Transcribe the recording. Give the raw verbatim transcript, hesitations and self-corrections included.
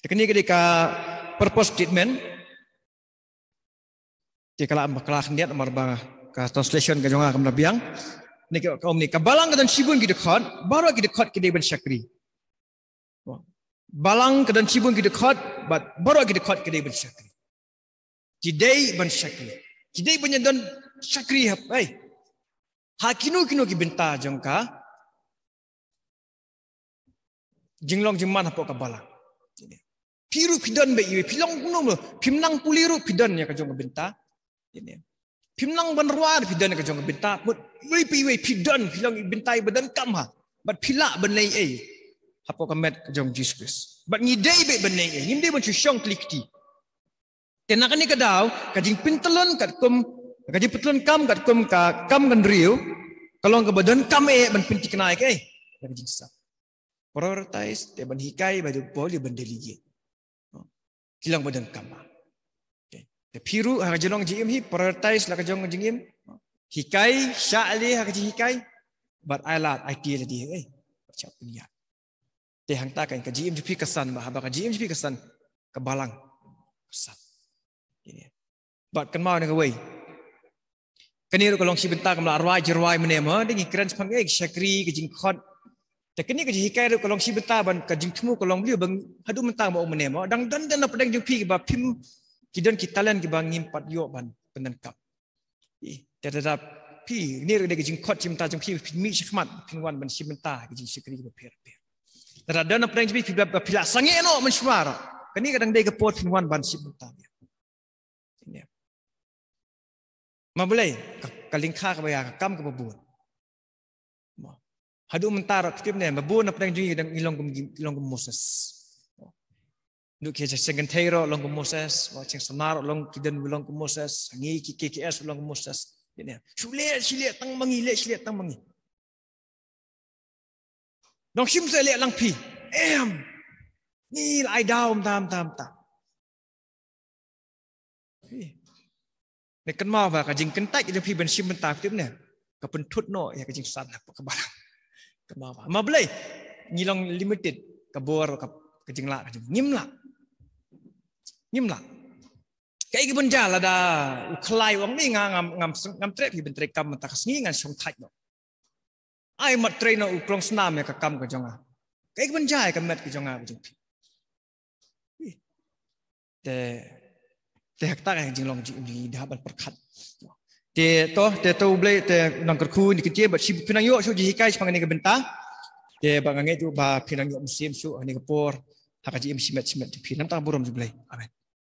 Te kane ka dei ka purpose statement. Te ka la, ka la khyndiat namar ba ka translation ka jong nga kam da biang. Kane ka, ka ong ne, ka balang ka don shibun ki dkhot, baroh ki dkhot ki dei ban shakri. Balang ka don shibun ki dkhot, bad baroh ki dkhot ki dei ban shakri. Ki dei ban shakri. Ki dei ban ïadon shakri hap, eh. Ha kino kino ki bynta jong ka jinglong jingman hapoh ka balang. Phi ruh phi don beit iwei, phi long kumno mo, phim nang pule ruh phi don ïa ka jong ka bynta. Phim nang ban rwai phi don ïa ka jong ka bynta. Mut iwei pa iwei phi don, phi long i bynta iba donkam ha. Bad phi lah ban leh ei hapoh ka met ka jong Jisu Khrist. Bad ngi dei beit ban leh ei, ngim dei ban shu shong kli kti. Te na kane ka daw, ka jingpyntlon katkum, ka jingpyntlon kam katkum ka kam ka hynriew, ka long kaba donkam eh ban pynthikna ïa kaei? Ïa ka jingsap. Prioritize, te ban hikai, ba dei Paul ïa ban delegate. Ki long ba donkam. Okay. Te phi ruh ha ka jinglong jingim hi, prioritize la ka jong ka jingim. Hikai, shah leh ha ka jinghikai. Bad ai lad, ai tied lade, eh. Bad shah pynïaid. Te hangta ka, ka jingim jong phi ka san, ba haba ka jingim jong phi ka san, ka balang ka san. Bad kynmaw na kawei, kane ruh ka long shi bynta, kam lah rwai jingrwai mynne mo, dei ngi kren shaphang eh shakri, ka jingkhot. Te kane ka jinghikai ruh ka long shi bynta, ban ka jingthmu ka long balei ba haduh mynta mo mynne mo, dang don, don na pdeng jong phi kiba phim, ki don ki talent kiba ngim pat ïoh ban pyndonkam. Ih, te lada phi, kane ruh ka dei ka jingkhot shi bynta jong phi, phin mih shakhmat, phin wan ban shim bynta ki jingshakri kiba pher pher. Lada don na pdeng jong phi, phi ba, ba phi lah sangeh noh mynshuwa ruh, kane ka dang dei ka por phin wan ban shim bynta. Ma balei, ka, ka lyngkha kaba ïa, ka kam kaba bun. Haduh mynta ruh, kti ne, ba bun na pdeng jong ngi dang ngi long kum, ngi long kum Moses. Duk ki jingsheng kynthei ruh long kum Moses, wa jingsamla ruh long, ki don long kum Moses, ngi ki K K S long kum Moses. Kti ne, shu leh, shu leh tang ma ngi, leh, shu leh tang ma ngi. Nong shim sa leh lang phi. Em. Ngi la ai daw mynta, mynta, mynta. Ne kynmaw ba ka jingkyntait ka jong phi ban shim bynta, kti ne, ka pynthut noh ïa ka jingsan hapoh ka balang. Kynmaw ba, ma balei, ngi long limited, ka bor, ka, ka jinglah, ka jing, ngim lah. Ngim lah. Kaei kaban jia lada u khlai u ong ne, nga ngam, ngam, ngam treh phi ban trei kam mynta ka sngi, ngan shong thait noh. Ai mat trei noh u klong snam ïa ka kam ka jong nga. Kaei kaban jia ïa ka met ka jong nga, ka jong phi. Te, te ha kata ka jinglong jingim ngi dei ban pyrkhat. Te to, te to U Blei, te nang kyrkhu ïa kine ki jingim, bad shi phin nang ïoh shuh jinghikai shaphang kane ka bynta. Te ba nga ngeit ruh ba phin nang ïoh mynsiem shuh ha kane ka por, ha ka jingim shimet shimet jong phi. Namar ka burom jong U Blei. Amen.